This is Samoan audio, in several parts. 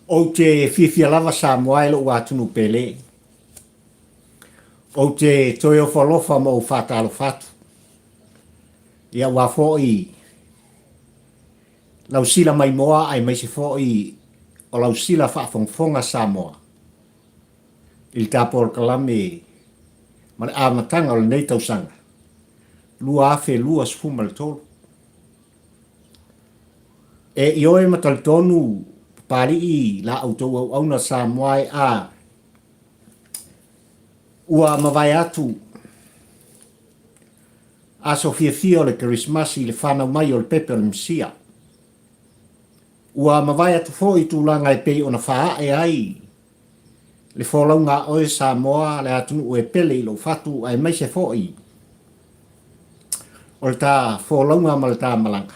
Ou te fiafia lava Samoa e lou atunuu pele. Ou te toe ofo alofa ma ou faatalofa atu. Ia aua foi lau sila maimoa aemaise foi o lau sila faafogafoga Samoa i le ta polokalame ma le amataga o lenei tausaga 2023. E ioe ma talitonu Papalii la outou auauna Samoa e a ua mavae atu aso fiafia o le Kerisimasi i le fanau mai o le pepe o le Mesia. Ua mavae atu foi tulaga e pei ona faaae ai le folauga a oe Samoa, le atunuu e pele i lou fatu aemaise foi o le ta folauga ma le ta malaga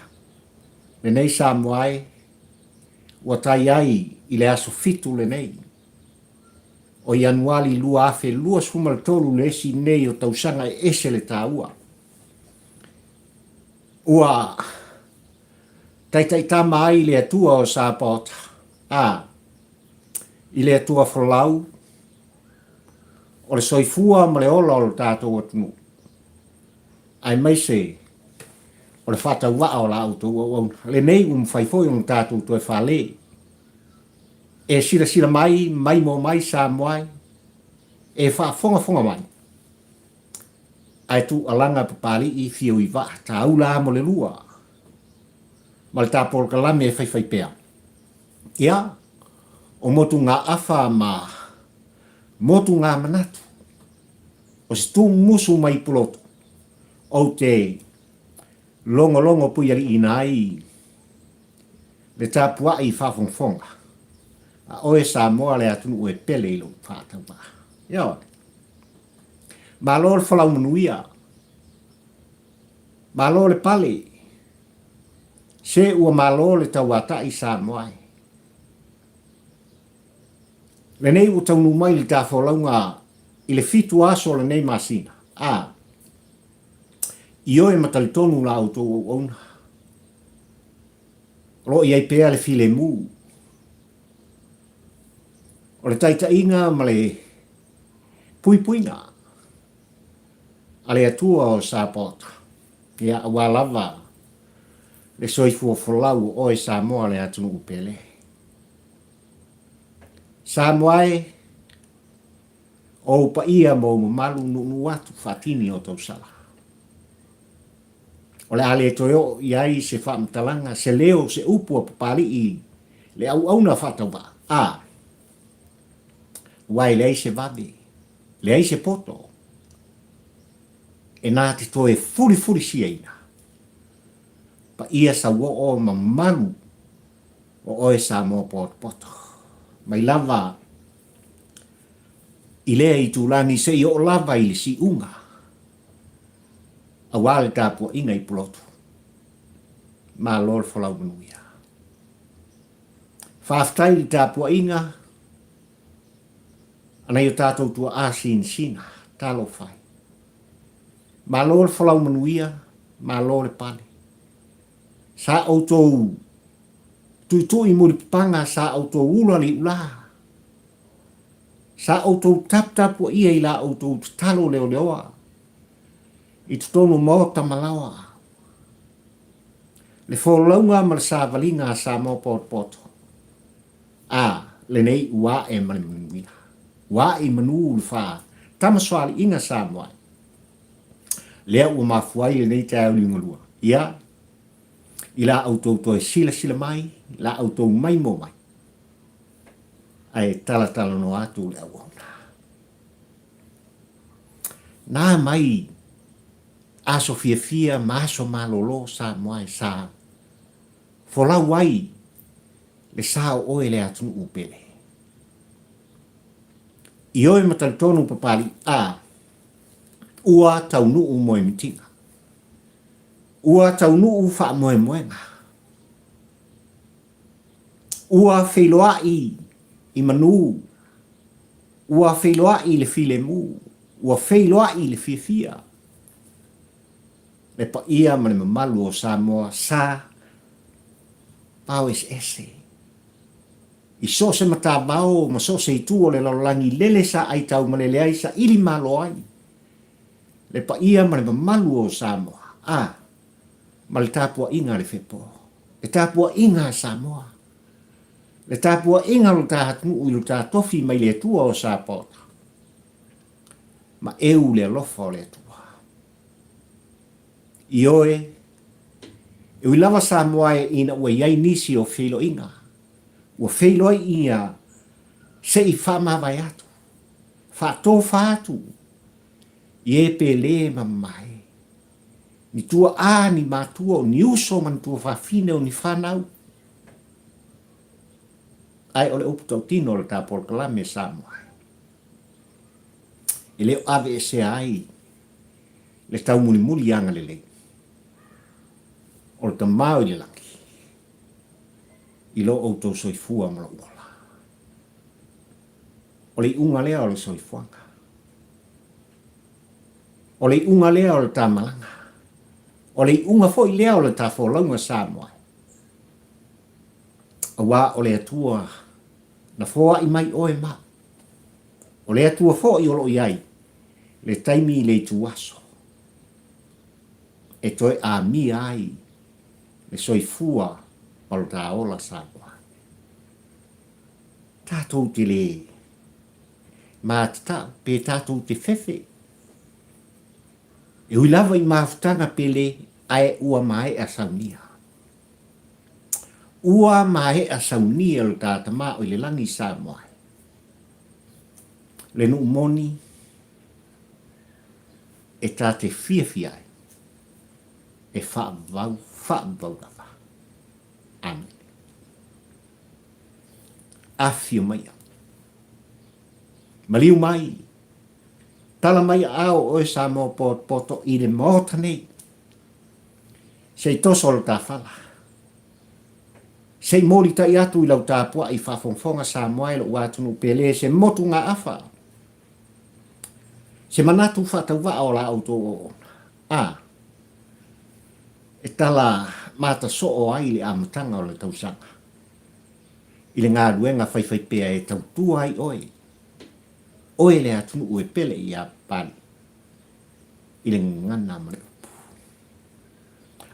lenei Samoa e ua tai ai i le aso 7 lenei o Ianuali 2023 le isi nei o tausaga e ese le taua. Ua taitaitama ai le Atua o Sapaota, a, i le Atua folau o le soifua ma le ola o lo tatou atunuu, aemaise o le faatauvaa o la outou auauna. Lenei ua mafai foi ona tatou toe fale. E silasila mai, maimoa mai Samoa e, e faafogafoga mai, ae tuualaga Papalii fiu i vaa, taula amo le lua, ma le ta polokalame e faifai pea. Ia, o motugaafa ma motugamanatu, o se tumusu mai Pulotu, ou te logologo puialiiina ai le tapuai faafogafoga a oe Samoa le atunuu e pele i lou faatauvaa. Ioe. Malo le folau manuia. Malo le pale. Se ua malo le tauatai Samoa e. Lenei ua taunuu mai le ta folauga i le 7 aso o lenei masina. A, ioe ma talitonu la outou auauna. O lo o i ai pea le filemu. O le taitaiga ma le puipuiga a le Atua o Sapaota, ia aua lava le soifua folau o oe Samoa le atunuu pele. Samoa e, o ou paia ma ou mamalu nuunuu atu faatini o tausala. O le a le toe oo i ai se faamatalaga, se leo, se upu a Papalii le auauna faatauvaa, a, aua e leai se vave, leai se poto e na te toe fulifulisiaina paia sauoo ma mamalu o oe Samoa potopoto. Mai lava i lea itulagi seia oo lava i le siuga aua le tapuaiga i Pulotu. Malo le folau manuia. Faafetai i le tapuaiga a nai o tatou tuaa sinasina. Talofa e. Malo le folau manuia, malo le pale. Sa outou tuitui mulipapaga, sa outou ula liulā. Sa outou taputapuaia i la outou tatalo leoleoa i totonu o maota ma laoa. Le folauga ma le savaliga a Samoa potopoto, a, lenei ua ae ma le manuia. Ua ae i manu le fa tamasoaliiga Samoa. Lea ua mafua ai lenei taeao liugalua. Ia, i la outou toe silasila mai, la outou maimoa mai, ae talatalanoa atu le auauna. Nā mai aso fiafia ma aso malolo Samoa e sa folau ai le sa o oe le atunuu pele. Ioe ma talitonu Papalii a ua taunuu moemitiga. Ua taunuu faamoemoega. Ua feiloai i manu, ua feiloai i le filemu, ua feiloai i le fiafia, le paia ma le mamalu o Samoa sa pao eseese. I so o se matavao ma so o se itu o le lalolagi lele sa aitau malele ai saili malo ai le paia ma le mamalu o Samoa, a, ma le tapuaiga a le Fepo, le tapuaiga a Samoa, le tapuaiga a lo ta atunuu i lo ta tofi mai le Atua o Sapaota, ma eu le alofa o le Atua. Ioe, e ui lava Samoa e ina ua i ai nisi o feiloaiga, ua feiloai ia se i faamavae atu, faatofa atu i e pele ma mamae, ni tuaa, ni matua, o ni uso ma ni tuafafine, o ni fanau. Ae o le upu tautino o le ta polokalame Samoa e le o aveesea ai le taumulimuli agalelei o le Tama o i le lagi i lo outou soifua ma lou ola. O le iuga lea o le soifuaga. O le iuga lea o le ta malaga. O le iuga foi lea o le ta folauga Samoa. Aua o le Atua na foai mai oe ma au. O le Atua foi o lo o i ai le taimi i le ituaso e toe amia ai le soifua ma lo ta ola Samoa. Tatou te le matatau pe tatou te fefe e ui lava i mafutaga pe le ae ua maea saunia. Ua maea saunia lo ta Tama o i le lagi Samoa. Le nuu moni e ta te fiafia ai e faavavau, faavavau lava. Amene. Afifio maia. Maliu mai. Tala mai aao oe Samoa potopoto i le Maota nei. Se i toso lo ta fala. Se i molitai atu i lau tapuai faafogafoga Samoa e lou atunuu pele se motugaafa. Se manatu faatauvaa o la outou oona. A. E tala mata soo ai le amataga o le tausaga i le galuega faifaipea e tautua ai oe, oe le atunuu e pele ia Papalii i le gagana ma le upu.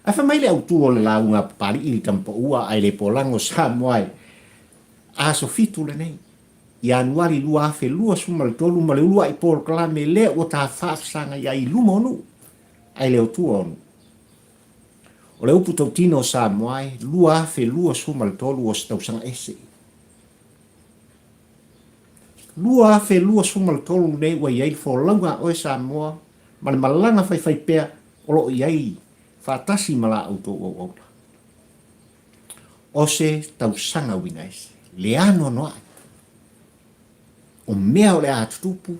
Ae fai mai le autu o le lauga a Papalii i le tamapaua ae le polago Samoa e aso 7 lenei, Ianuari 2023 ma le uluai polokalame lea ua ta faafesagai ai i luma o nuu ae le o tua o nuu. O le upu tautino o Samoa e 2023 o se tausaga ese. 2023 lenei ua i ai le folauga a oe Samoa ma le malaga faifaipea o lo o i ai faatasi ma la outou auauna. O se tausaga uiga ese, le anoanoai o mea o le a tutupu,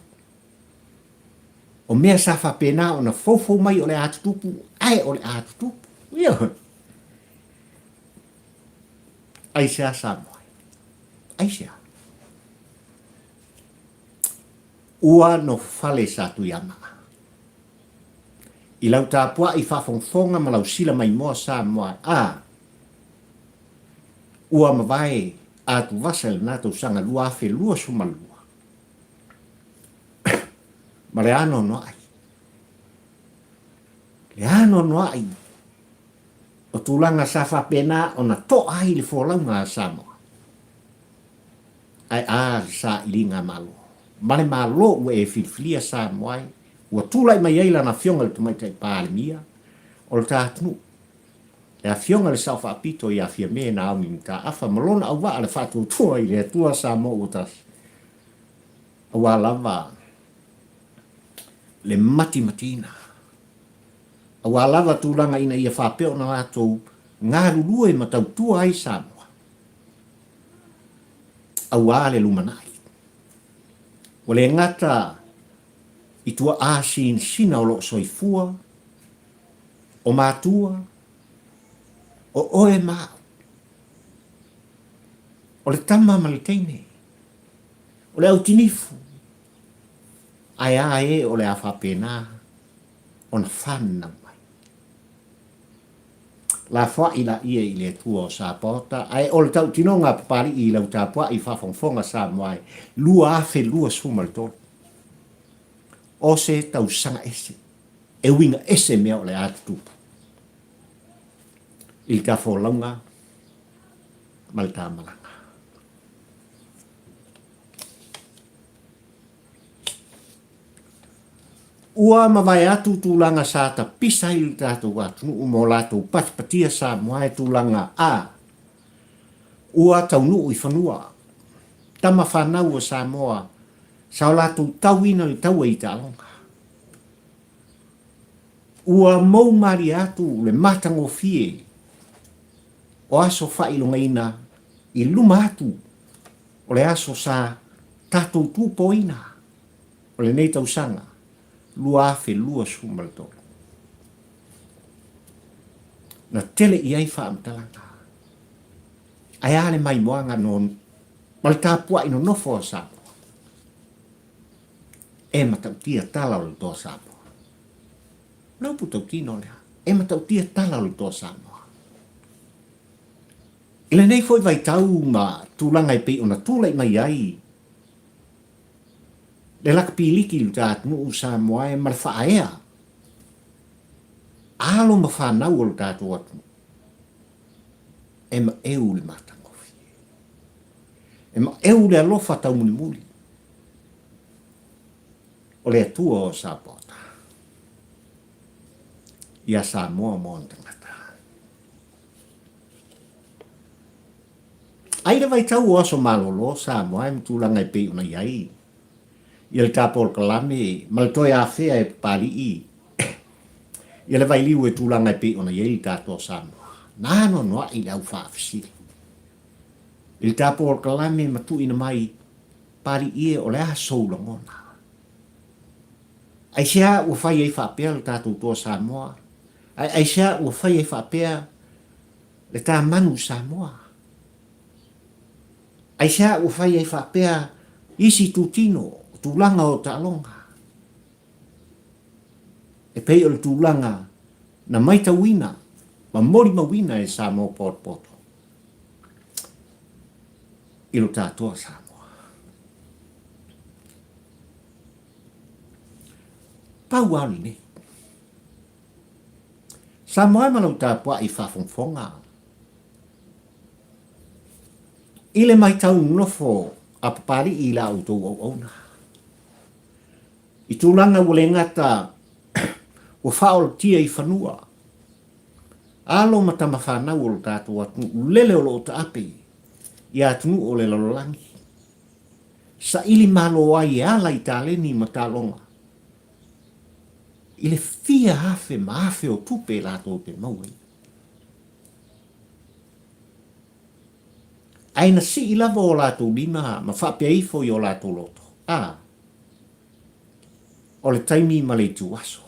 o mea sa faapena ona foufou mai o le a tutupu, ae o le a tutupu. Ioe. Aisea Samoa? Aisea? Ua nofofale Satuiamaa. I lau tapuai faafogafoga ma lau sila maimoa Samoa a ua mavae atuvasa i lena tausaga 2022 ma le anoanoai, le anoanoai o tulaga sa faapena ona toa ai le folauga a Samoa. Ae a le sailiga Malo ma le Malo ua e filifilia Samoa ai, ua tulai mai ai lana Afioga i le Tamaitai Palemia o le ta atunuu, le Afioga i le Sao Faapito ia Fiame Naomi Mataafa ma lona auvaa le faatuatua i le Atua Samoa ua tasi, aua lava le matimatiina, aua lava tulaga ina ia faapea ona latou galulue ma tautua ai Samoa, aua le lumanai. Ua le gata i tuaa sinasina o lo o soifua, o matua, o oe ma au, o le tama ma le teine, o le autinifu, ae a e o le a faapena ona fanau mai. Lafoai laia i le Atua o Sapaota, ae o le tautinoga a Papalii i lau tapuai faafogafoga Samoa e 2023. O se tausaga ese, e uiga ese mea o le a tutupu i le ta folauga ma le ta malaga. Ua mavae atu tulaga sa tapisa ai lo tatou atunuu ma o latou patipatia Samoa e tulaga a ua taunuu i fanua. Tama fanau a Samoa sa o latou tauina le taua i taaloga. Ua mou malie atu le matagofie o aso faailogaina i luma atu o le aso sa tatou tupoina o lenei tausaga 2023. Na tele i ai faamatalaga, ae a le maimoaga no ma le tapuai nonofo a Samoa? E matautia tala o le toa Samoa. O le upu tautino lea, e matautia tala o le toa Samoa. I lenei foi vaitau ma tulaga e pei ona tulai mai ai le lakapiliki i lo ta atunuu Samoa e ma le faaea alo ma fanau o lo tatou atunuu, e maeu le matagofie, e maeu le alofa taumulimuli o le Atua o Sapaota ia Samoa ma ona tagata. Ai le vaitau o aso malolo Samoa e ma tulaga e pei ona i ai ia le ta polokalame ma le toe afea e Papalii ia le vailiu e tulaga e pei ona i ai le tatou Samoa. Na anoanoai le au faafesili i le ta polokalame ma tuuina mai Papalii e o le a sou lagona. Aisea ua fai ai faapea le tatou toa Samoa? Ae aisea ua fai ai faapea le ta manu Samoa? Aisea ua fai ai faapea isi itutino o tulaga o taaloga? E pei o le tulaga na maitauina ma molimauina e Samoa potopoto i lo tatou Samoa. Pau lava lenei. Samoa e ma lau tapuai faafogafoga i le matau nofo a Papalii i la outou auauna. I tulaga ua le gata ua faaolatia i fanua, alo ma tama fanau o lo tatou atunuu lele o lo o taape i atunuu o le lalolagi, saili malo ai e ala i taleni ma taaloga i le fia afe ma afe o tupe latou te maua ai. Ae na sii lava o latou lima ma faapea ifo i o latou loto, a, o le taimi ma le ituaso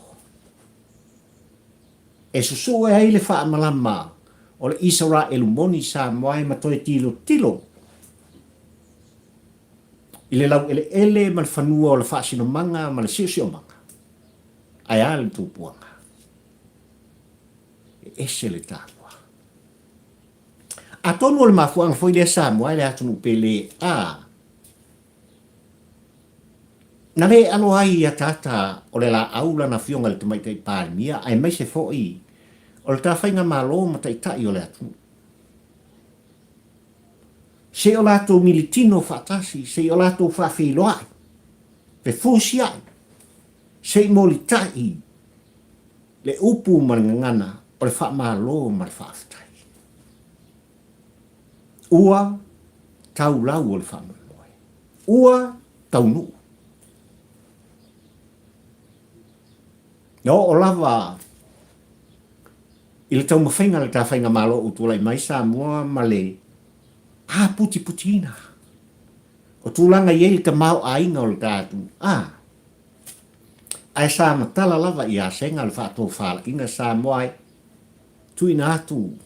e susue ai le faamalama o le Isaraelu moni Samoa e ma toe tilotilo i le laueleele ma le fanua o le faasinomaga ma le siosiomaga, ae a le tupuaga? E ese le taua. Atonu o le mafuaaga foi lea Samoa e le atunuu pele a na le alo ai i ataata o le laau lana afioga i le Tamaitai Palemia aemaise foi o le ta faigamalo ma taitai o le atunuu. Se i o latou militino faatasi, se i o latou faafeiloai, fefusiai, se i molitai le upu ma le gagana o le faamalo ma le faafetai. Ua tau lau o le faamoemoe. Ua taunuu. Na oo lava i le taumafaiga a le ta faigamalo ua tulai mai Samoa ma le aputiputiina o tulaga i ai le tamaoaiga o le ta atunuu, a, ae sa matala lava i Asega le faatofalaiga Samoa e tuuina atu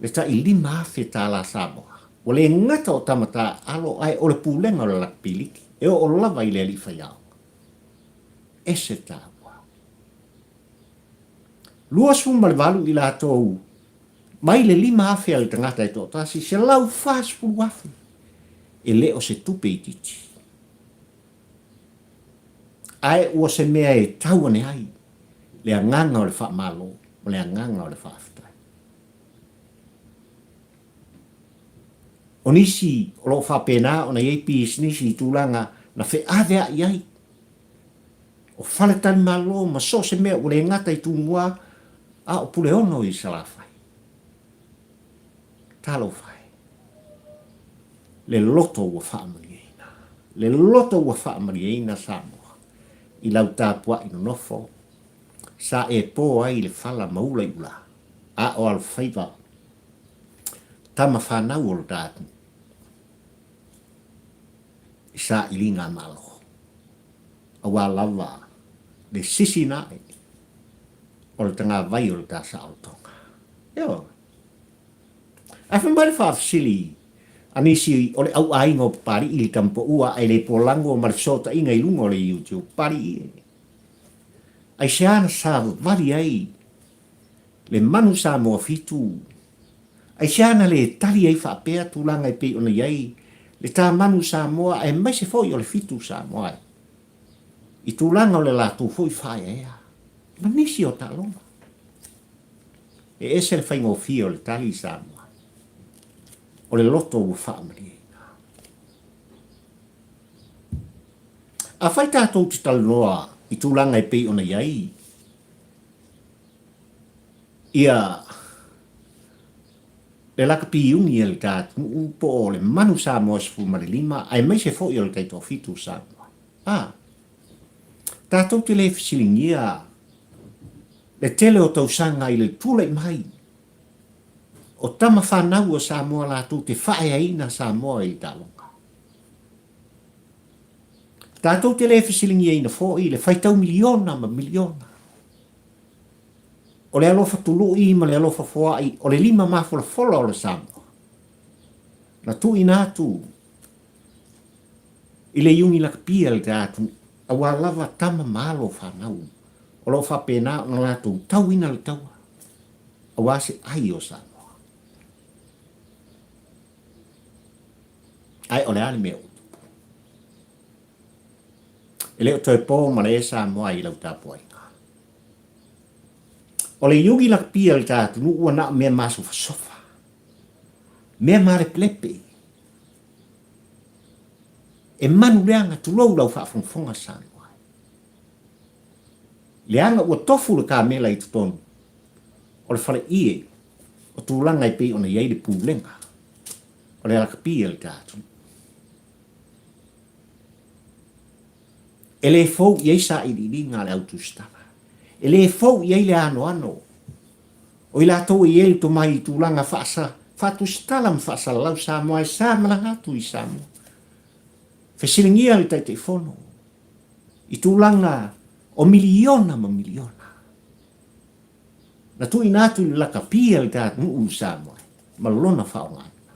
le tai $5,000 tala Samoa. Ua le gata o tama taaalo ae o le pulega o le lakapiliki e oo lava i le alii faiaoga. Ese taua. 28 i latou Mai le 5,000 a le tagata e toatasi, 140,000. E le o se tupe itiiti. Ae ua se mea e tau ane ai le agaga o le faamalo ma le agaga o le faafetai. O nisi o lo o faapena ona i ai pisinisi i tulaga na feaveai ai o faletalimalo ma so o se mea ua le gata i Tumua a o Puleono i Salafai. Talofa e! Le loto ua faamalieina, le loto ua faamalieina Samoa i lau tapuai nonofo sa e po ai i le fala ma ula i ula, a o alofaiva tama fanau o lo ta atunuu i sailiga a Malo, aua lava le sisina ae o le tagavai o le ta saolotoga. Ioe. Ae fai mai le faafesili a nisi o le au aiga o Papalii i le tamapaua ae le polago ma le fesootaiga i luga o le YouTube. Papalii e. Aisea na savavali ai le manu Samoa Fitu? Aisea na le tali ai faapea tulaga e pei ona i ai le ta manu Samoa aemaise foi o le Fitu Samoa i tulaga o le latou foi faaeaea ma nisi o taaloga? E ese le faigofie o le tali i Samoa. O le loto ua faamalieina. Afai tatou te talanoa i tulaga e pei ona i ai ia le lakapi iuni a le ta atunuu po o le manu Samoa 15 aemaise foi o le taitoafitu Samoa. A, tatou te le fesiligia le tele o tausaga i le tulai mai o tama fanau a Samoa latou te faaeaina Samoa i le taaloga. Tatou te le fesiligiaina foi le faitau miliona ma miliona o le alofa tului ma le alofa foai o le lima mafolafola o le Samoa na tuuina atu i le iuni lakapia le atunuu aua lava tama ma alo fanau o lo o faapena ona latou tauina le taua aua se ai o Samoa. Ae o le a le mea ua tupu? E le o toe po ma le Samoa i lau tapuaiga. O le iugi lakapia le ta atunuu ua na o mea masofasofa, mea malepelepe, e manu leaga tulou lau faafogafoga Samoa. Leaga ua tofu le kamela i totonu o le faleie o tulaga e pei ona i ai le pulega o le lakapi a le ta atunuu. E le fou i ai sailiiliga a le au tusitala. E le fou i ai le anoano o i latou e i ai le tomai i tulaga faasa, faatusitala ma faasalalau Samoa e sa malaga atu i Samoa. Fesiligia le Taitaifono i tulaga o miliona ma miliona na tuuina atu i le lakapi a le ta atunuu i Samoa ma lona faaaogaina.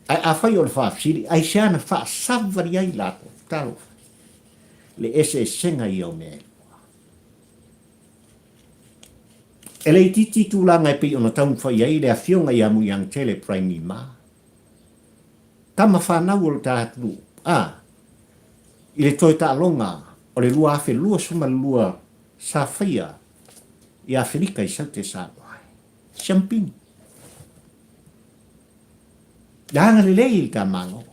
Ae afai o le faafesili, aisea na faasavali ai latou? Talofa, le eseesega ia o mea e lua. E le itiiti tulaga e pei ona taumafai ai le afioga ia Muliagatele Praimima, tama fanau o le ta atunuu, a, i le toe taaloga o le 2022 sa faia i Afelika i Saute Samoa. Siampini. Le agalelei i le ta Malo.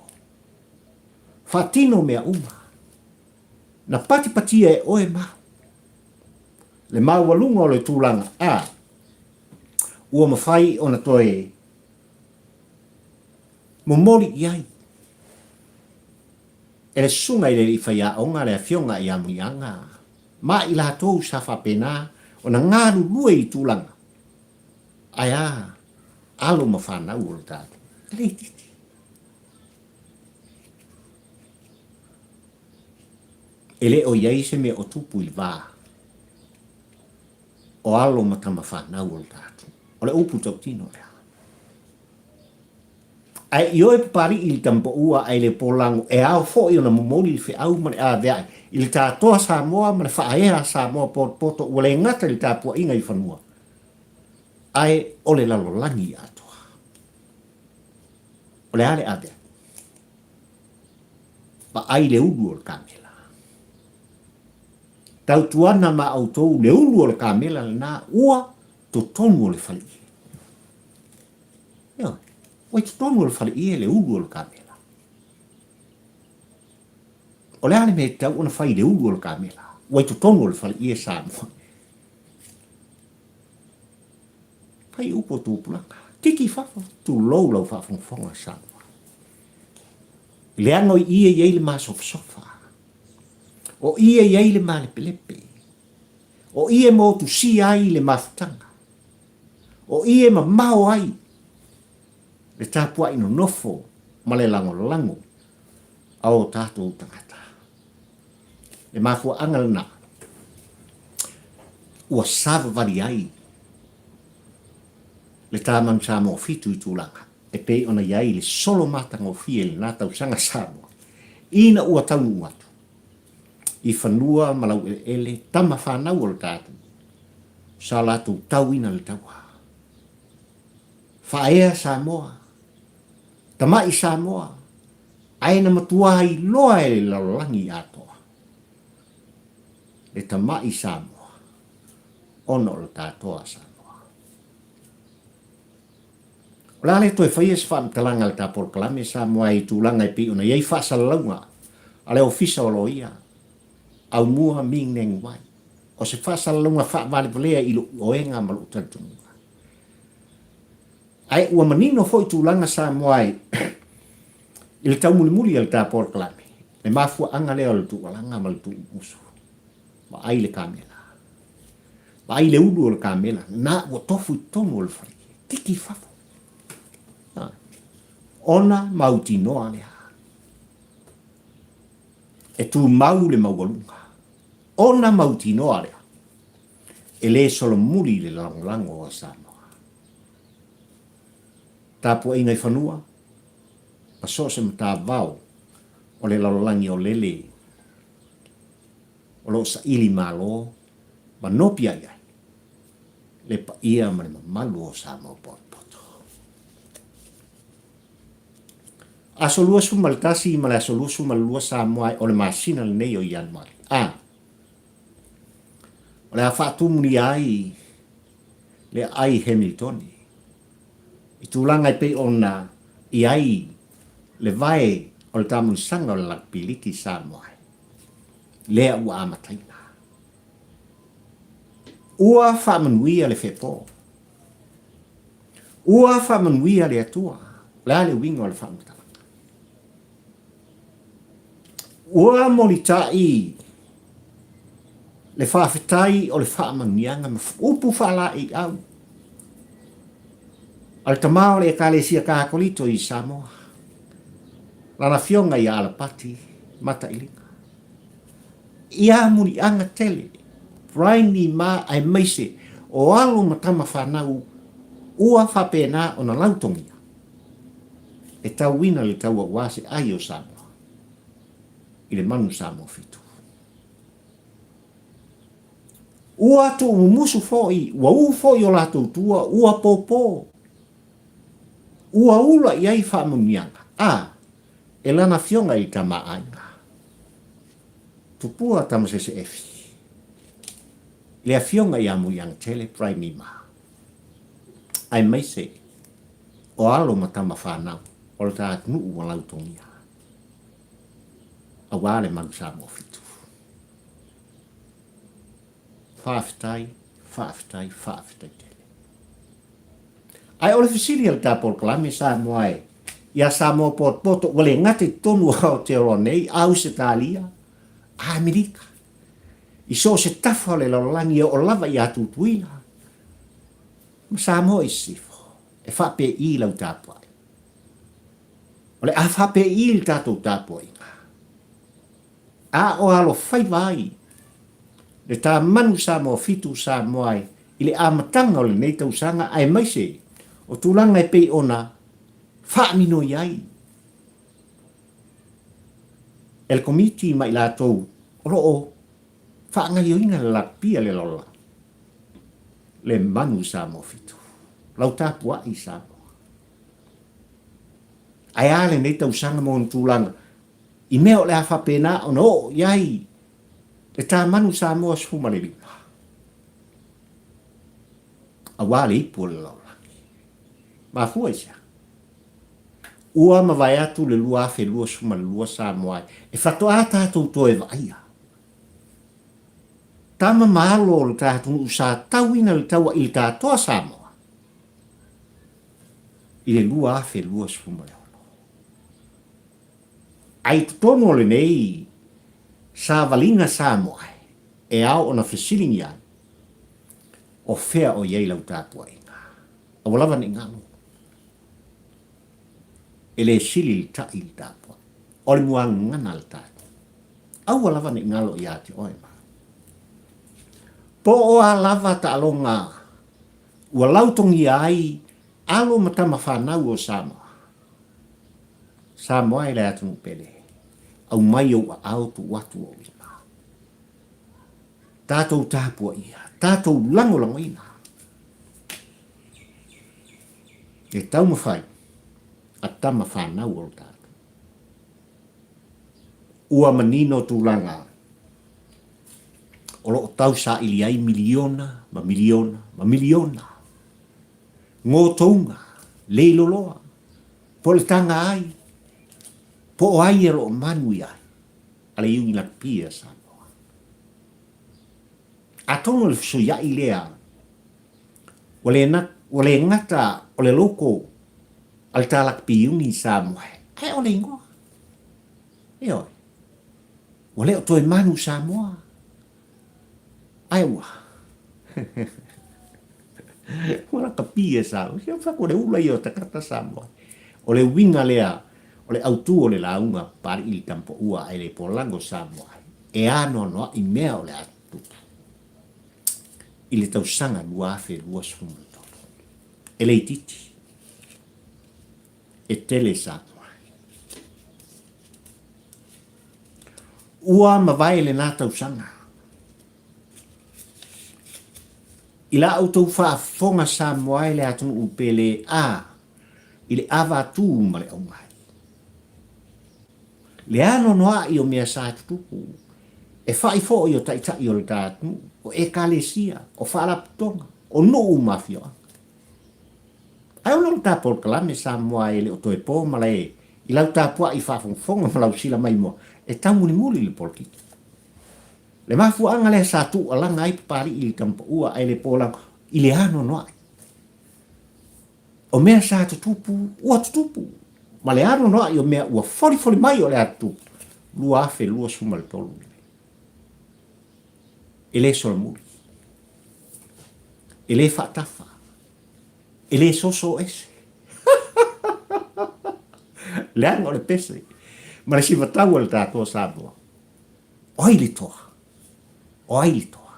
Faatino mea uma. Na patipatia e oe ma au. Le maualuga o le tulaga a ua mafai ona toe momoli i ai e le susuga i le alii faiaoga le afioga ia Muliaga ma i latou sa faapena ona galulue i tulaga ae a alo ma fanau o le tatou e le itiiti. E le o i ai se mea o tupu i le va o alo ma tama fanau o le tatou. O le upu tautino lea. Ae ioe Papalii i le tamapaua ae le polago e ao foi ona momoli le feau ma le aveae i le tatoa Samoa ma le faaea Samoa potopoto ua le gata i le tapuaiga i fanua. Ae o le lalolagi atoa. O le a le ave atu? Vaai le ulu o le kamela. Tautuana ma outou le ulu o le kamela lena ua totonu o le faleie. Ioe, ua i totonu o le faleie le ulu o le kamela. O le a le mea e tatau ona fai i le ulu o le kamela? Ua i totonu o le faleie Samoa. Fai upu o tupulaga. Tiki i fafo, tulou lau faafogafoga Samoa. Leaga o i e i ai le masofasofa. O i e i ai le malepelepe. O i e motusia ai le mafutaga. O i e mamao ai le tapuai nonofo ma le lagolago a o tatou tagata. Le mafuaaga lena ua savavali ai le Tamanu Samoa 7 i tulaga e pei ona i ai le solo matagofie i lena tausaga Samoa ina ua taunuu atu i fanua ma laueleele tama fanau o le tatou sa latou tauina le taua. Faaea Samoa, tama'i Samoa, ae na matua iloa e le lalolagi atoa le tama'i Samoa ona o le tatoa Samoa. O le a le toe faia se faamatalaga a le ta polokalame Samoa i tulaga e pei ona i ai faasalalauga a le Ofisa o Loia Aumua Ming Neng Wai. O se faasalalauga faavalevalea i lou ioega ma lou talitonuga. Ae ua manino foi tulaga Samoa i le taumulimuli a le ta polokalame, le mafuaaga lea o le tuualaga ma le tuumusu. Vaai le kamela. Vaai le ulu o le kamela, na ua tofu i totonu o le fale. Tiki i fafo. Ona mautinoa lea. E tumau le maualuga. Ona mautinoa lea. E le solomuli le lagolago a Samoa. Tapuaiga i fanua, ma so o se matavao o le lalolagi o lele o lo o saili malo ma nopi ai ai le paia ma le mamalu o Samoa potopoto. Aso 21 ma le aso 22 Samoa o le masina lenei o Ianuari. A. O le a faatumulia ai le aai Hamiltoni i tulaga e pei ona i ai le vae o le taamilosaga o le Lakapi Liki i Samoa lea ua amataina. Ua faamanuia le fepo. Ua faamanuia le Atua. O le a le uiga o le faamatalaga? Ua molitai le faafetai o le faamanuiaga ma upu faalaeiau a le tama o le Ekalesia Kakolito i Samoa, lana afioga ia Alapati Matailiga. Ia muliaga tele, Brian ma aemaise o alo ma tama fanau ua faapena ona lautogia e tauina le taua aua se ai o Samoa i le manu Samoa 7. Ua tuumumusu foi, ua u foi o latou tua, ua pōpō, ua ula i ai faamanuiaga, a e lana afioga i le tama-a-aiga. Tupua Tamasese Efi, le afioga ia Muliagatele Praimima, aemaise o alo ma tama fanau o le ta atunuu ua lautogia, aua le manu Samoa 7. Faafetai, faafetai, faafetai tele. Ae o le fesili a le ta polokalame Samoa e, ia Samoa potopoto ua le gata i totonu o Aotearoa nei, Ausetalia, Amerika, i so o se tafa o le lalolagi e oo lava ia Tutuila ma Samoa i sisifo, e faapei lau tapuai. O le a faapei le tatou tapuaiga. A o alofaiva ai le ta manu Samoa 7 Samoa ai i le amataga o lenei tausaga aemaise o tulaga e pei ona faaminoi ai e le Komiti ma i latou o lo o faagaioina le lakapi a le lalolagi, le manu Samoa 7. Lau tapuai Samoa. Ae a lenei tausaga ma ona tulaga i mea o le a faapena ona oo i ai le tamanu Samoa 15 aua le ipu o le lalolagi. Mafua i se a? Ua mavae atu le 2022 Samoa e faatoa tatou toe vaaia tama ma alo o le ta atunuu sa tauina le taua i le tatoa Samoa i le 2026. A i totonu o lenei savaliga Samoa e ao ona fesiligia ai, o fea o i ai lau tapuaiga? Aua lava ne i galo. E le sili le taʻi i le tapuai. O le muagagana a le tatou. Aua lava ne i galo ia te oe ma. Po o a lava taaloga ua lautogia ai alo ma tama fanau o Samoa. Samoa e le atunuu pele, aumai ou aao tuu atu ou lima. Tatou tapuaia, tatou lagolagoina le taumafai a tama fanau o lo tatou. Ua manino tulaga o lo o tausaili ai miliona ma miliona ma miliona gotouga, leiloloa, po o le taga ai, po o ai o lo o manuia ai a le Iuni Lakapi a Samoa. Atonu o le fesuiai lea ua le, ua le gata o le loko a le ta lakapi Iuni i Samoa, ae o le igoa. Ioe. Ua le o toe manu Samoa. Ae ua. Ua lakapi e Samoa. Sia fa ko le ula ia o takata Samoa. O le uiga lea o le autū o le lauga Papali'i i le Tampa'ua ae le polago Samoa e anoanoa'i mea o le a tutupu i le tausaga 2023. E le itiiti, e tele Samoa. Ua mavae lena tausaga. I la outou faafofoga Samoa e le atunuu pele a i le avatū ma le augai. Le anoanoaʻi o mea sa tutupu, e faʻi foi o taitai o le ta atunuu, o ekalesia, o faalapotopotoga, o nuu ma afioaga. Ae ona o le ta polokalame Samoa e le o toe po malae i lau tapuaʻi faafogafoga ma lau sila maimoa e taumulimuli le polokiki. Le mafuaaga lea sa tuualaga ai Papali'i i le Tamapaua ae le polago i le anoanoaʻi. O mea sa tutupu, ua tutupu, ma le anoanoaʻi o mea ua folifoli mai o le a tutupu, 2023 lenei. E le solomuli, e le faatafa, e le soso ese. Leaga o le pese ma le sivatau a le tatou Samoa. O ai le toa? O ai le toa?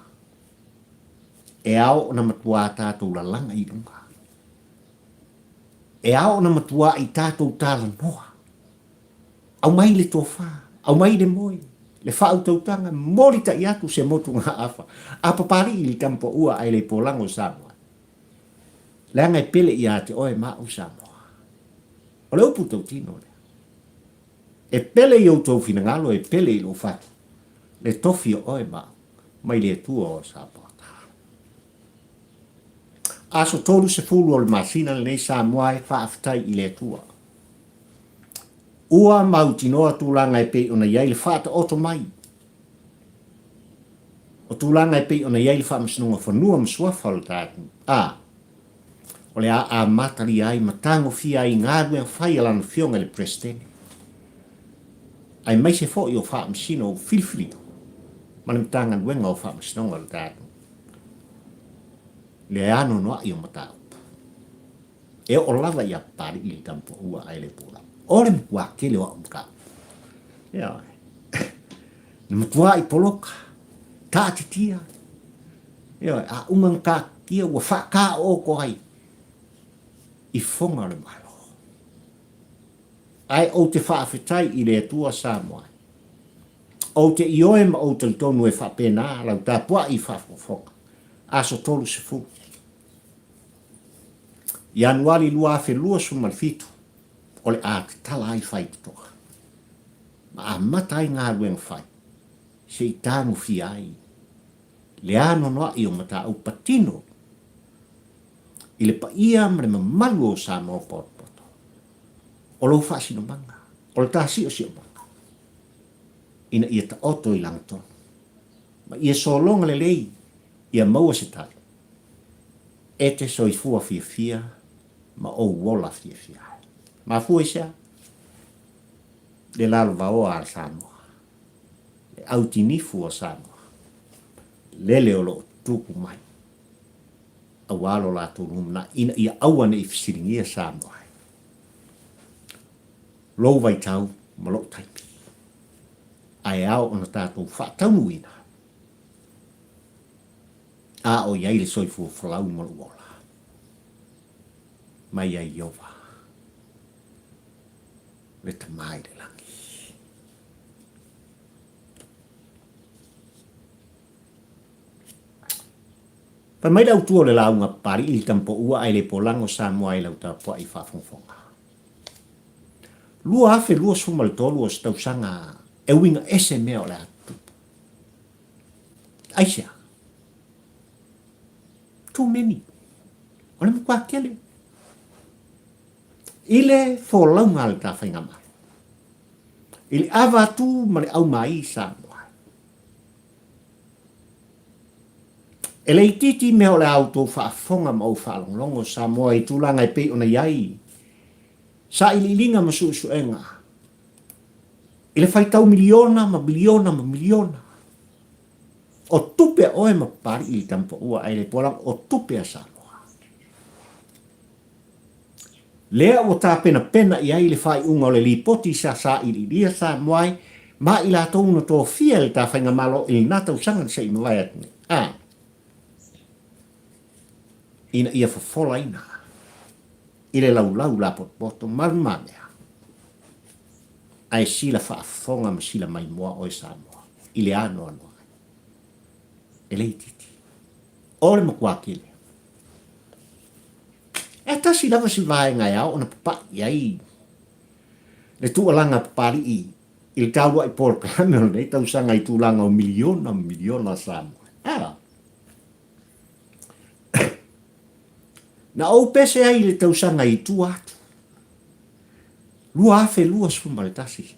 E ao ona matuā tatou lalaga i luga. E ao ona matuā i tatou talanoa. Aumai le tofa, aumai le moe, le faautautaga, molitaʻi atu se motugaafa a Papali'i i le Tamapaua ae le polago Samoa. Leaga e pele ia te oe ma au Samoa. O le upu tautino lea. E pele i outou finagalo, e pele i lou fatu, le tofi o oe ma au, mai le Atua o Samoa. Aso 30 o le masina lenei Samoa e faafetai i le Atua. Ua mautinoa tulaga e pei ona i ai le faataoto mai o tulaga e pei ona i ai le Faamasinoga Fanua ma Suafa o le tatou, a o le a amatalia ai ma tagofia ai galuega fai a Lana Afioga i le Peresetene, aemaise foi o Faamasino ua filifilia ma le Matagaluega o Faamasinoga o le tatou le anoanoai o mataupu. E oo lava ia Papali'i le Tamapaua ae le pula. O le matua tele o au mataupu. Ioe. Na matua i poloka, taatitia. Ioe, a uma na taatitia ua faataoto ai i fofoga o le Malo. Ae ou te faafetai i le Atua Samoa. Ou te ioe ma ou talitonu e faapena lau tapuai i faafogafoga. Aso 30. Ianuari 2027 o le a tatala ai faitotoa ma amata ai galuega fai se i tagofia ai le anoanoai o mataupu patino i le paia ma le mamalu o Samoa potopoto. O lou faasinomaga, o le ta siosiomaga, ina ia taoto i lagatonu ma ia sologa lelei ia maua se tali e te soifua fiafia ma ou ola fiafia ai. Mafua i se a? Le lalovaoa a Samoa, le autinifu o Samoa, lele o lo o tupu mai aua lo latou lumanai ina ia aua ne i fesiligia Samoa ai lou vaitau ma lou taimi. Ae ao ona tatou faataunuuina a o i ai le soifua folau ma lou ola. Mai ia Ieova, le Tama i le lagi. Fai mai le autua o le lauga Papalii i le Tamapoua ae le polago Samoa i lau tapuai faafogafoga. 2023 o se tausaga e uiga ese mea o le a tutupu. Aisea? Too many. O le matua tele. I le folauga a le ta faigamalo. I le ava atu ma le aumai i Samoa. E le itiiti mea o le a outou faafofoga ma ou faalogologo Samoa i tulaga e pei ona i ai sailiiliga ma suesuega i le faitau miliona ma miliona ma miliona o tupe a oe ma Papalii i le Tamapaua ae le Pualaga o tupe a Samoa. Lea ua tapenapena i ai le faaiuga o le lipoti sa sailiilia Samoa ai ma i latou na tofia e le ta faigamalo i lena tausaga na se i mavae atu nei, a ina ia fofolaina i le laulau lapotopoto ma lumamea, ae sila faafofoga ma sila maimoa oe Samoa i le anoanoai. E le itiiti. O le matua tele. E tasi lava si vaega e ao ona papaʻi i ai le tuualaga a Papalii i le tauluaʻi polokalame o lenei tausaga i tulaga o miliona ma miliona a Samoa. A! Na ou pese ai i le tausaga i tua atu, 2021,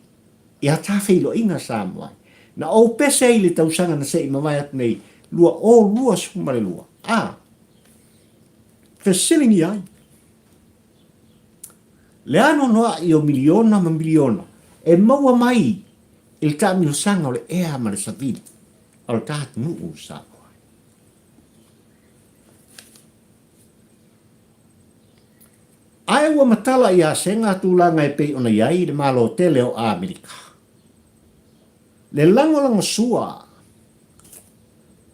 i a ta feiloaiga Samoa ai. Na ou pese ai i le tausaga na se i mavae atu nei, 2022. A! Fesiligia ai le anoanoai o miliona ma miliona e maua mai i le taamilosaga o le ea ma le savili o le ta atunuu o Samoa. Ae ua matala ia Sega tulaga e pei ona i ai le Malo tele o Amerika. Le lagolagosua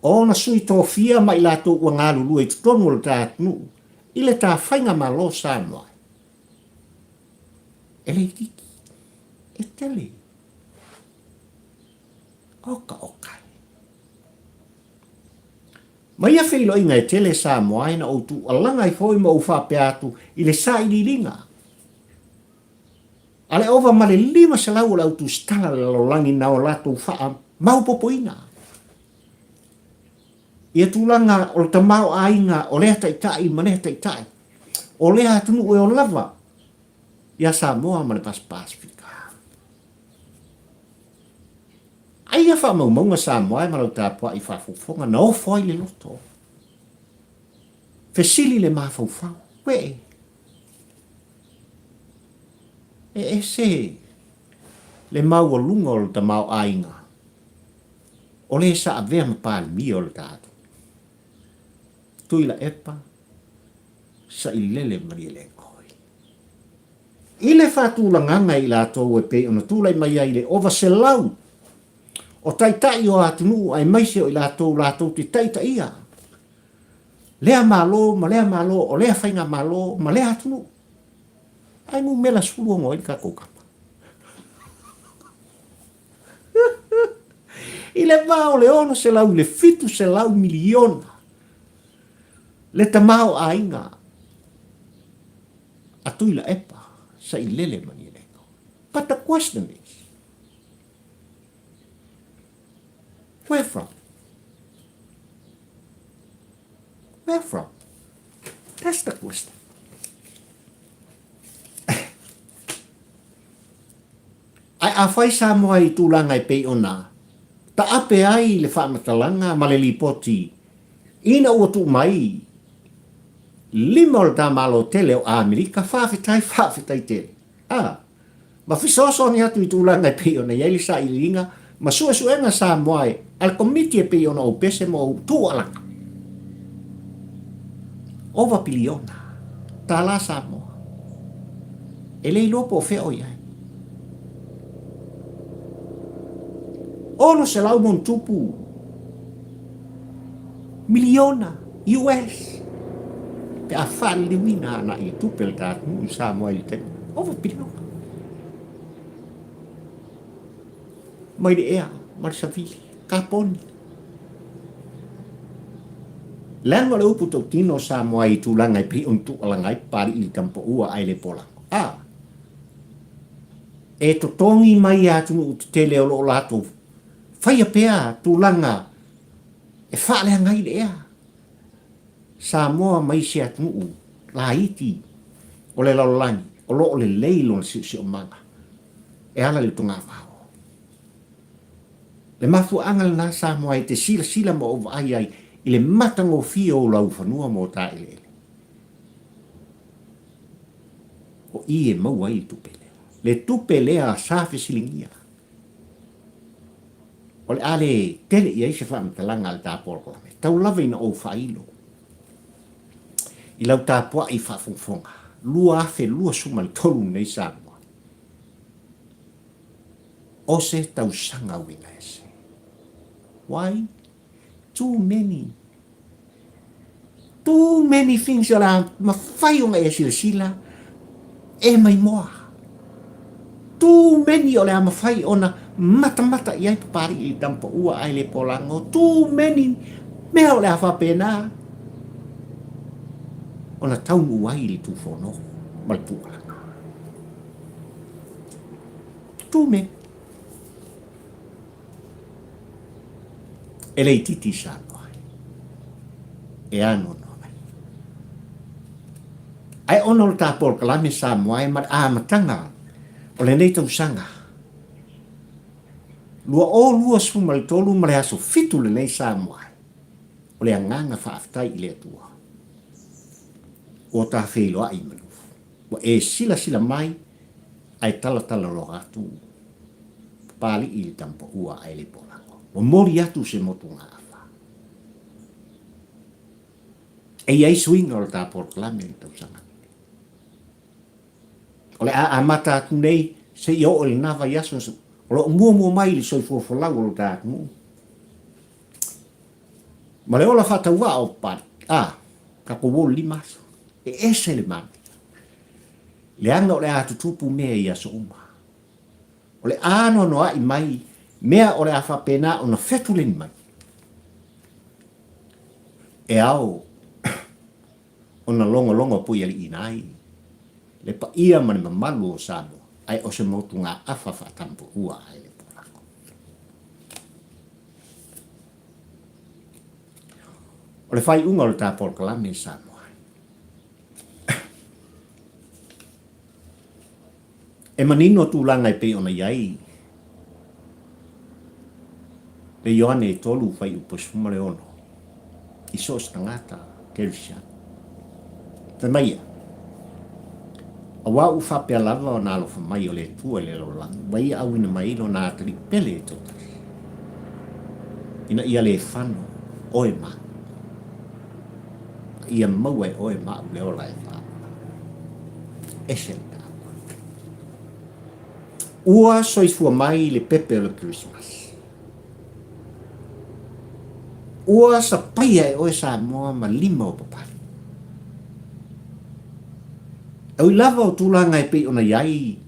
o ona sui tofia ma i latou ua galulue i totonu o le ta atunuu i le ta faigamalo Samoa e le itiiti, e tele. Oka oka e. Ma ia feiloaiga e tele Samoa ai na ou tuualaga ai foi ma ou faapea atu i le sailiiliga a le ova ma le 500 o le au tusitala le lalolagi na o latou faamaopopoina ia tulaga o le tamaoaiga o lea taitai ma lea taitai o lea atunuu e ola lava ia Samoa ma le Pasipika. Ai ia faamaumauga Samoa e ma lau tapuai faafofoga na ofo ai le loto. Fesili le mafaufau, Uee, e ese le maualuga o le tamaoaiga o le sa avea ma Palemia o le tatou. Tuilaepa, Sailele Malielegaoi. I le faatulagaga i latou e pei ona tulai mai ai le ova selau o taitai o atunuu aemaise o i latou latou te taitaia lea Malo ma lea Malo o lea faigamalo ma lea atunuu. Ae numera 16 ai le tatou kapa. I le va o le 600 i le 700 miliona le tamaoaiga. A Tuilaepa, Sailele Malielegaoi. But the question is, where from? Where from? That's the question. Ae afai Samoa i tulaga e pei ona taape ai le faamatalaga ma le lipoti ina ua tuu mai lima o le ta Malo tele o Amerika, faafetai, faafetai tele. A, ma fesoasoani atu i tulaga e pei ona i ai le sailiiliga ma suesuega Samoa e a le Komiti e pei ona ou pese ma ou tuualaka. Ova piliona tālā Samoa. E le iloa po o fea o i ai. 600 ma ona tupu miliona US pe a faaliliuina agai i tupe a le ta atunuu i Samoa i le taimi. Ova piliona. Mai le ea ma le savili, kaponi. Leaga o le upu tautino o Samoa i tulaga e pei ona tuualaga ai Papali'i i le Tamapaua ae le Polago. A. E totogi mai e atunuu tetele o lo o latou faia pea tulaga e faaleaga ai le ea. Samoa ma isi atunuu laiti o le lalolagi o lo o lelei lona siosiomaga e ala i le togavao. Le mafuaaga lena Samoa e te silasila ma ou vaai ai i le matagofie o ou laufanua ma o ta eleele. O i e maua ai le tupe lea. Le tupe lea sa fesiligia. O le a le tele i ai se faamatalaga a le ta polokalame. Tau lava ina ou faailo i lau tapuai faafogafoga 2023 lenei Samoa. O se tausaga uiga ese. Why? Too many. Too many things o le a mafai ona e silasila e maimoa. Too many o le a mafai ona matamata i ai Papali'i i Tamapaua ae le Polago. Too many mea o le a faapena ona taunuu ai le Tufono ma le Tualaga. Too many. E le itiiti i Samoa ai. E anoanoa mai. Ae ona o le ta polokalame Samoa e ma le amataga o lenei tausaga 2023 ma le aso 7 lenei Samoa ai, o le agaga faafetai i le Atua ua ta feiloai i Manufu. Ua e silasila mai ae talatalaloa atu Papali'i i le Tamapaua ae le Polago. Momoli atu se motugaafa. E i ai suiga o le ta polokalame i le tausaga lenei. O le a amata atu nei seia oo i lena vaiaso o lo o muamua mai le soifua folau o lo ta atunuu. Ma le ola faatauvaa o Papali'i, a, tatou o le 5 aso. E ese le manaia. Leaga o le a tutupu mea i aso uma. O le anoanoai mai mea o le a faapena ona fetuleni mai. E ao ona logologo puialiiina ai le paia ma le mamalu o Samoa, ae o se motugaafa faatampuua ae le polago. O le faaiuga o le ta polokalame i Samoa. E manino tulaga e pei ona i ai le Ioane e 3 fuaiupu 16 i so o se tagata Kerisiano. Fai mai ia, Auā ua faapea lava ona alofa mai o le Atua i le lalolagi, ua Ia auina mai Lona atalii pele e toatasi, ina ia le fano oe ma au, a ia maua e oe ma au le ola e faaola. Ese le taua. Ua soifua mai le pepe o le Kerisimasi. Ua sapaia e oe Samoa ma lima o Papali. E ui lava o tulaga e pei ona i ai,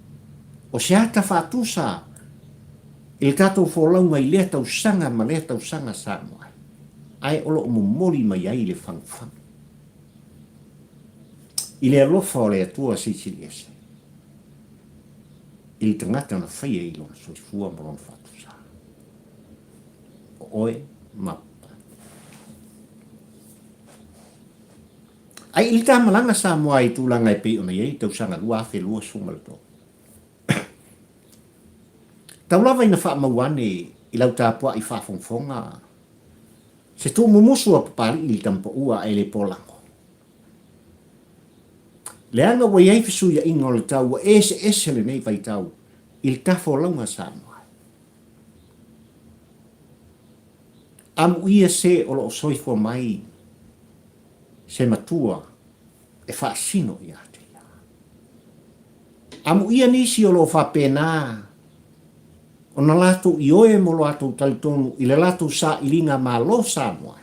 o se ata faatusa i le tatou folauga i lea tausaga ma lea tausaga Samoa ai, ae o lo o momoli mai ai le fagufagu. I le alofa o le Atua Silisili Ese, i le tagata na faia i lona soifua ma lona faatusa. O oe ma Ai i le ta malaga Samoa i tulaga e pei ona i ai i tausaga 2023. Tau lava ina faamau ane i lau tapuai faafogafoga se tuumumusu a Papalii i le tamapaua ae le polago. Leaga ua i ai fesuiaiga o le tau ua eseese lenei vaitau i le tafolauga Samoa. Amuia se o lo o soifua mai se matua e faasino ia te ia. Amuia nisi o lo o faapena ona latou ioe mo lo latou talitonu i le latou sailiga malo Samoa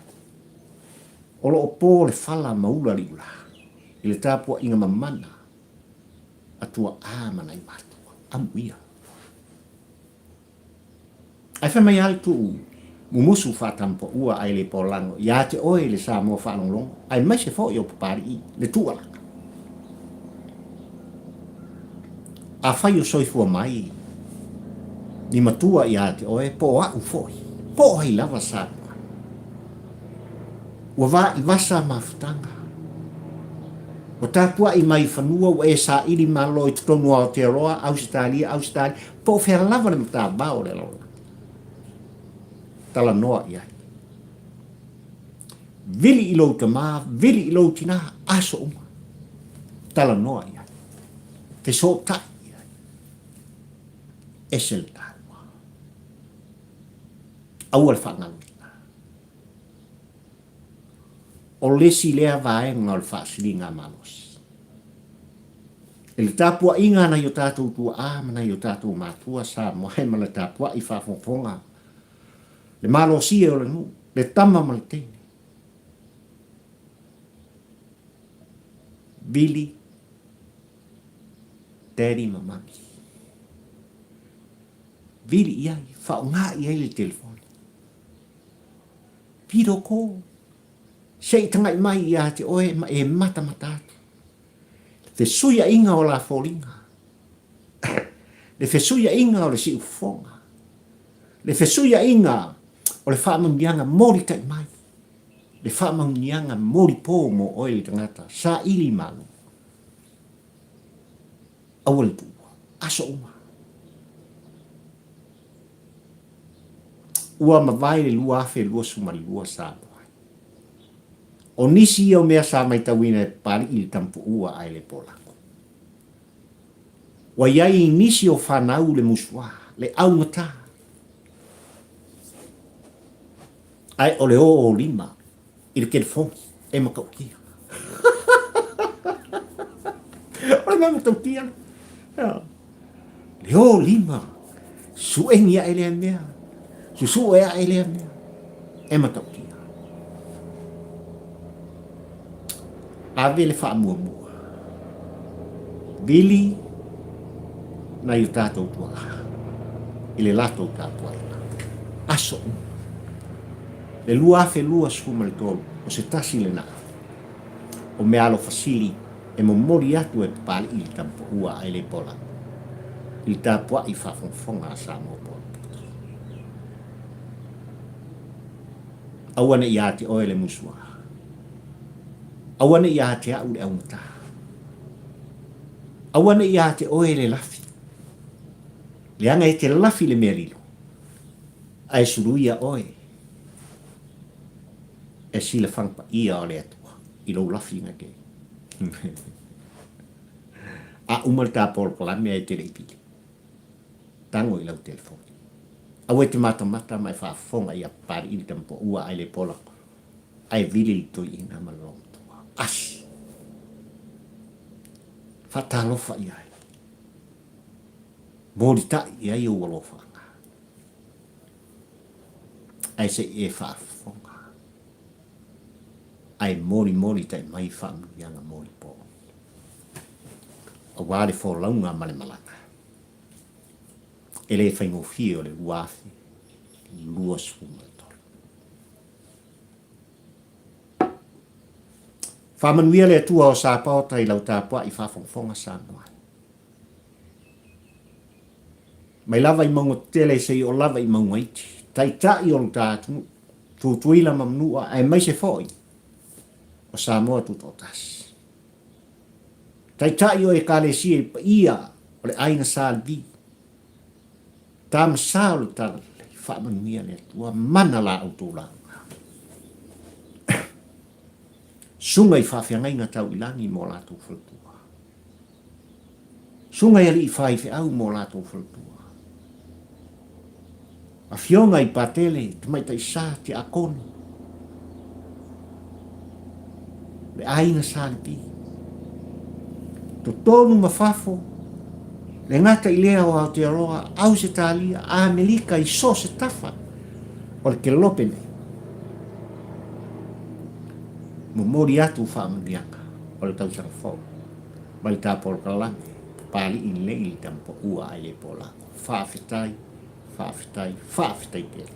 o lo o po le fala ma ula liula i le tapuaiga mamana a tuaa ma nai matua. Amuia. Ae fai mai lava le tuu mumusu faatampaua ae le polago ia te oe le Samoa faalogologo aemaise foi o Papalii le tuualaka. Afai o soifua mai ni matua ia te oe po o au foi, po o ai lava Samoa. Ua vaivasa mafutaga. Ua tapuai mai fanua ua e saili malo i totonu o Aotearoa, Ausetalia, Ausetalia, po o fea lava le matavao o le lalolagi. Talanoa i ai. Vili i lou tama, vili i lou tinā, aso uma. Talanoa i ai. Fesootai i ai. Ese le taua. Aua le faagaloina. O le isi lea vaega o le faasiliga malosi. I le tapuaiga a nai o tatou tuaa ma nai o tatou matua Samoa e ma le tapuai faafogafoga, le malosi e o le nuu, le tama ma le teine. Vili, daddy ma mummy. Vili i ai, faaaoga i ai le telefoni. Video call. Se i tagai mai ia te oe ma e matamata atu. Le fesuiaiga o la foliga. Le fesuiaiga o le siufofoga. Le fesuiaiga o le faamanuiaga molitai mai. Le faamanuiaga molipo mo oe le tagata saili malo. Aua le tuua. Aso uma. Ua mavae le 2022 Samoa. O nisi ia o mea sa maitauina e Papalii i le Tamupuua ae le Polako. Ua i ai i nisi o fanau le musuā, le augata, ae o le ō lima i le telefoni e matautia. O le mea matautia lea. Le ō lima, sueni ae lea mea, susue ae lea mea, e matautia. Ave le faamuamua. Vili nai o tatou tuaa i le latou tapuaiga. Aso uma. Le 2023, o se tasi lena o meaalofa sili e momoli atu e Papalii i le Tamupaua ae le Pola i le tapuai faafogafoga a Samoa Potopoto. Aua ne i ia te oe le musuā. Aua ne i ia te au le augata. Aua ne i ia te oe le lafi. Leaga e te lafi le mea lilo, ae suluia oe e silafaga paia o le Atua i lou lafiga nei. A uma le ta polokalame ae te le i pili, tago i lau telefoni. Aua e te matamata ma e faafofoga ia Papalii le tamapoua ae le pola ae vili le toeaina ma le loomatua. Asi! Faatalofa i ai. Molitai i ai ou alofaaga. Ae se i e faafofoga. Ae molimoli tai mai faamanuiaga molipo. Aua le folauga ma le malaga. E le faigofie o le 2023. Faamanuia le Atua o Sapaota i lau tapuai faafogafoga Samoa. Mai lava i mauga tetele seia oo lava i mauga iti, Taitai o lo ta atunuu, Tutuila ma Manua aemaise foi o Samoa Tutoatasi. Taitai o Ekalesia i paia o le aiga Sa Levi, Tama sa o le Talalelei, faamanuia le Atua, mana la outou lauga. Suga i faafeagaiga tau i lagi mo latou faletua. Suga i alii faifeau mo latou faletua. Afioga i Patele, Tamaitai Sa, Tiakono, le aiga Sa Levi. Totonu ma fafo, le gata i lea o Aotearoa, Ausetalia, Amerika i so o se tafa o le kelope nei. Momoli atu faamanuiaga o le tausaga fou mai le tapolokalame Papalii lelei le tamapaua ae le polago. Faafetai, faafetai, faafetai tele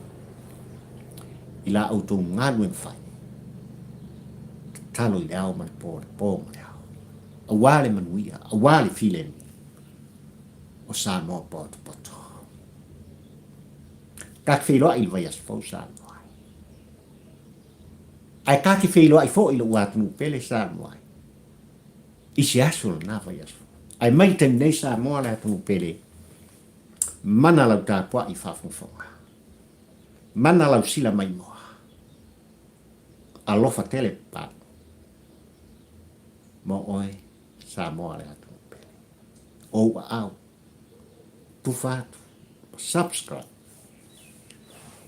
i la outou galuega fai. Tatalo i le ao ma le po, le po ma le ao. Aua le manuia, aua le filemu o Samoa potopoto. Ta te feiloai i le vaiaso fou Samoa. Ae ta te feiloai foi i lou atunuu pele Samoa i se aso o lena vaiaso. Ae mai le taimi nei Samoa le atunuu pele, mana lau tapuai faafogafoga. Mana lau sila maimoa. Alofa tele Papalii mo oe Samoa le atunuu pele. Ou aao, tufa atu, subscribe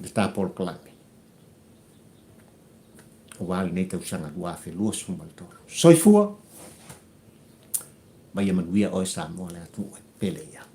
le ta polokalame. Aua lenei tausaga 2023. Soifua ma ia manuia oe Samoa le atunuu e pele ia te.